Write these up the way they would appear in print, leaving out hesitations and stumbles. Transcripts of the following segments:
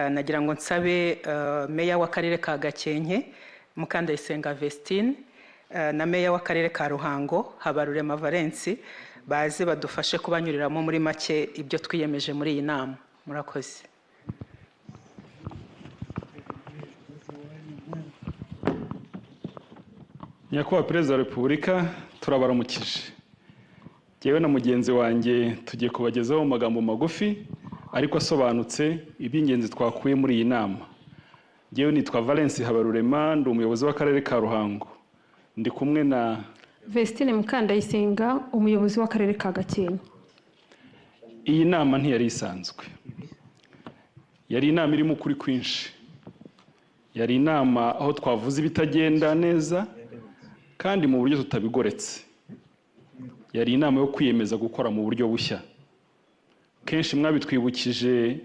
Nagira ngo nsabe meya w'akarere ka Gakenke, Mukandayisenga Vestine, na meya w'akarere ka Ruhango, Habarurema Valens, baze badufashe kubanyuriramo muri make ibyo twiyemeje muri iyi nama. Murakoze. Nyakubahwa Perezida wa Repubulika, turabaramukije. Jyewe na mugenzi wanjye tugiye kubagezaho mu magambo magufi ariko asobanutse iby'ingenzi twakuye muri iyi nama. Jyewe nitwa Valens Habarurema, ndi umuyobozi w'akarere ka Ruhango. Ndi kumwe na Vestine Mukandayisenga, umuyobozi w'akarere ka Gakenke. Iyi nama ntiyari isanzwe. Yari inama irimo ukuri kwinshi. Yari inama aho twavuze ibitagenda neza kandi mu buryo tutabigoretse. Yari inama yo kwiyemeza gukora mu buryo bushya. Kenshi mwabitwibukije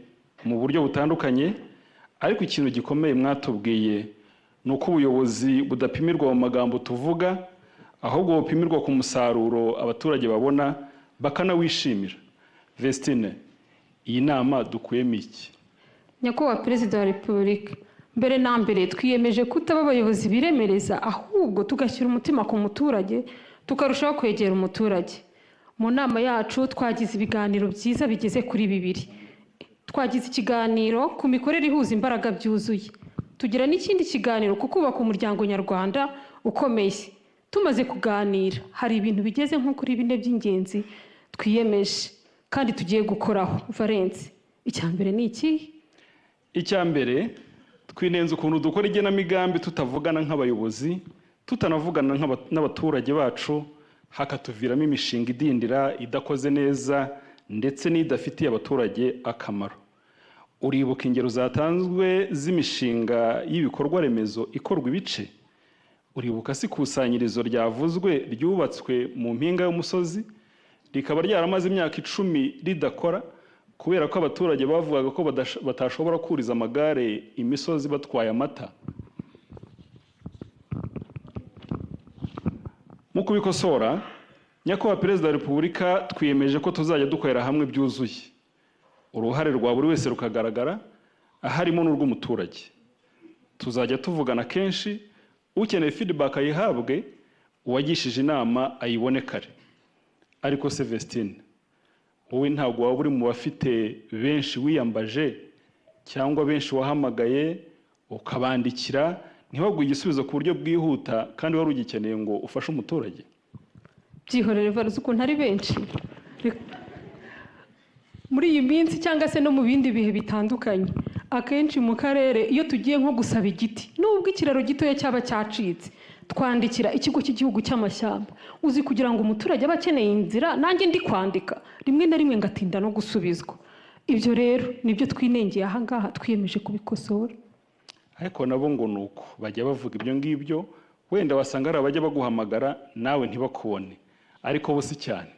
mu buryo butandukanye, ariko ikintu gikomeye mwatubwiye ni uko ubuyobozi budapimirwa mu magambo tuvuga, ahubwo bupimirwa ku musaruro abaturage babona bakanawishimira. Vestine, iyi nama dukuyemo iki? Nyakubahwa Perezida wa Repubulika, mbere na mbere twiyemeje kutaba abayobozi biremereza, ahubwo tugashyira umutima ku muturage, tukarushaho kwegera umuturage. Mu nama yacu twagize ibiganiro byiza bigeze kuri bibiri. Twagize ikiganiro ku mikorere ihuza imbaraga byuzuye, tugira n'ikindi kiganiro ku kubaka umuryango nyarwanda ukomeye. Tumaze kuganira hari ibintu bigeze nko kuri bine by'ingenzi twiyemeje kandi tugiye gukoraho. Valens, icya mbere ni iki? Icya mbere, twinenze ukuntu dukora igenamigambi tutavugana nk'abayobozi, tutanavugana n'abaturage bacu, hakatuviramo imishinga idindira, idakoze neza ndetse n'idafitiye abaturage akamaro. Uribuka ingero zatanzwe z'imishinga y'ibikorwa remezo ikorwa ibice? Uribuka se ikusanyirizo ryavuzwe ryubatswe mu mpinga y'umusozi rikaba ryaramaze imyaka 10 ridakora kubera ko abaturage bavugaga ko batashobora kuriza amagare imisozi batwaye amata? Mu kubikosora, Nyakubahwa Perezida wa Repubulika, twiyemeje ko tuzajya dukorera hamwe byuzuye, uruhare rwa buri wese rukagaragara, harimo n'urw'umuturage. Tuzajya tuvugana kenshi, ukeneye feedback ayihabwe, uwagishije inama ayibone kare. Ariko se Vestine, wowe ntabwo waba uri mu bafite benshi wiyambaje cyangwa benshi wahamagaye ukabandikira ntibaguhe igisubizo ku buryo bwihuta kandi wari ugikeneye ngo ufashe umuturage? Byihorere Valens, ukuntu ari benshi muri iyi minsi cyangwa se no mu bindi bihe bitandukanye. Akenshi mu karere iyo tugiye nko gusaba igiti, nubwo ikiraro gitoya cyaba cyacitse, twandikira ikigo cy'igihugu cy'amashyamba. Uzi kugira ngo umuturage abe akeneye inzira, nanjye ndi kwandika rimwe na rimwe ngatinda no gusubizwa. Ibyo rero nibyo twinengeye aha ngaha, twiyemeje kubikosora. Ariko nabo ngo nuko bajya bavuga ibyo ngibyo, wenda wasanga hari abajya baguhamagara nawe ntibakubone, ariko bo si cyane.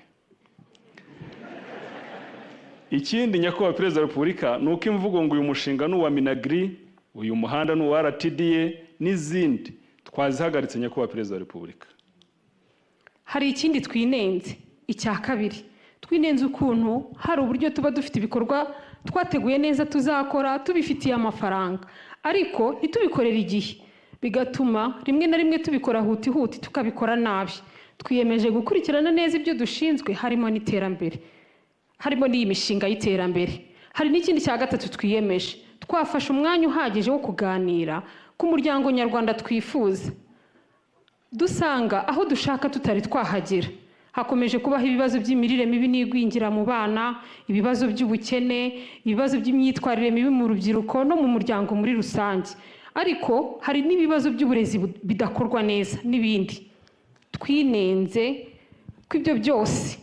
Ikindi Nyakubahwa Perezida wa Repubulika, ni uko imvugo ngo uyu mushinga ni uwa Minagri, uyu muhanda ni uwa RTDA n'izindi twazihagaritse. Nyakubahwa Perezida wa Repubulika, hari ikindi twinenze. Icya kabiri, twinenze ukuntu hari uburyo tuba dufite ibikorwa twateguye neza tuzakora tubifitiye amafaranga, ariko ntitubikorere igihe, bigatuma rimwe na rimwe tubikora huti huti tukabikora nabi. Twiyemeje gukurikirana neza ibyo dushinzwe, harimo n'iterambere, harimo n'iyi mishinga y'iterambere. Hari n'ikindi cya gatatu twiyemeje, twafashe umwanya uhagije wo kuganira ku muryango nyarwanda twifuza, dusanga aho dushaka tutari twahagera. Hakomeje kubaho ibibazo by'imirire mibi n'igwingira mu bana, ibibazo by'ubukene, ibibazo by'imyitwarire mibi mu rubyiruko no mu muryango muri rusange. Ariko hari n'ibibazo by'uburezi bidakorwa neza n'ibindi. Twinenze ko ibyo byose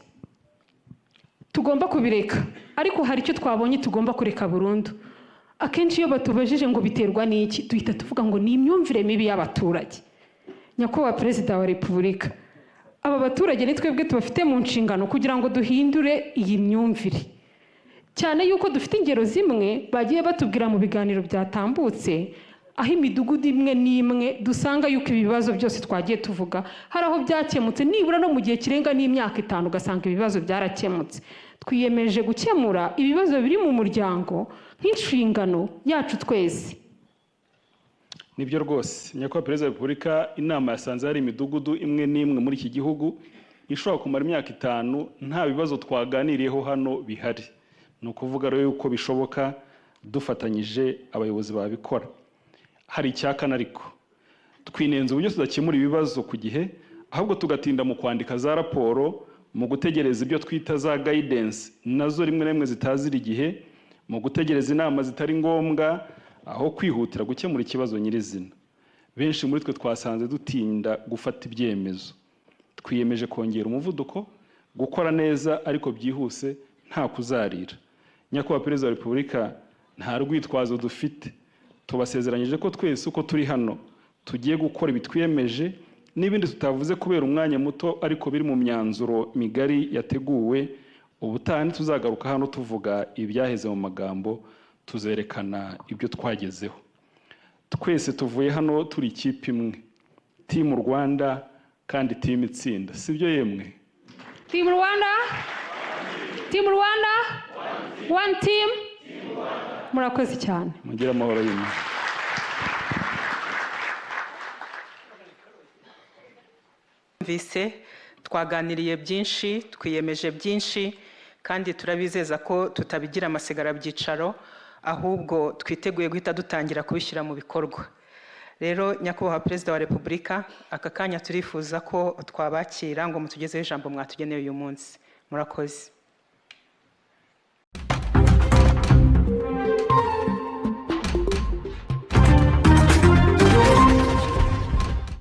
tugomba kubireka, ariko hari icyo twabonye tugomba kureka burundu. Akenshi iyo batubajije ngo biterwa n'iki, duhita tuvuga ngo ni imyumvire mibi y'abaturage. Nyakubahwa Perezida wa Repubulika, aba baturage ni twebwe tubafite mu nshingano kugira ngo duhindure iyi myumvire, cyane yuko dufite ingero zimwe bagiye batubwira mu biganiro byatambutse, Aho imidugudu imwe n'imwe dusanga yuko ibi bibazo byose twagiye tuvuga hari aho byakemutse, nibura no mu gihe kirenga n'imyaka 5 ugasanga ibibazo byarakemutse. Twiyemeje gukemura ibibazo biri mu muryango nk'inshingano yacu twese. Nibyo rwose, Nyakubahwa Perezida wa Repubulika, inama yasanze hari imidugudu imwe n'imwe muri iki gihugu ishobora kumara imyaka 5 nta bibazo twaganiriyeho hano bihari. Ni ukuvuga rero yuko bishoboka dufatanyije abayobozi babikora. Hari icyakana ariko twinenze uburyo tudakemura ibibazo ku gihe, ahubwo tugatinda mu kwandika za raporo, mu gutegereza ibyo twita za guidance nazo rimwe na rimwe zitazira igihe, mu gutegereza inama zitari ngombwa, aho kwihutira gukemura ikibazo nyirizina. Benshi muri twe twasanze dutinda gufata ibyemezo. Twiyemeje kongera umuvuduko, gukora neza ariko byihuse, nta kuzarira. Nyakubahwa Perezida wa Repubulika, nta rwitwazo dufite. Tubasezeranyije ko twese uko turi hano tugiye gukora ibitwiyemeje n'ibindi tutavuze kubera umwanya muto, ariko biri mu myanzuro migari yateguwe. Ubutaha ntituzagaruka hano tuvuga ibyaheze mu magambo, tuzerekana ibyo twagezeho. Twese tuvuye hano turi ikipe imwe, Team Rwanda kandi team itsinda, sibyo yemwe? Team Rwanda, Team Rwanda, one team. Murakoze cyane. Mugire amahoro y'Imana. Mvise twaganiriye byinshi, twiyemeje byinshi, kandi turabizeza ko tutabigira amasigara byicaro, ahubwo twiteguye guhita dutangira kubishyira mu bikorwa. Rero Nyakubahwa Perezida wa Repubulika, aka kanya turifuza ko twabakira ngo mutugezeho ijambo mwatugeneye uyu munsi. Murakoze.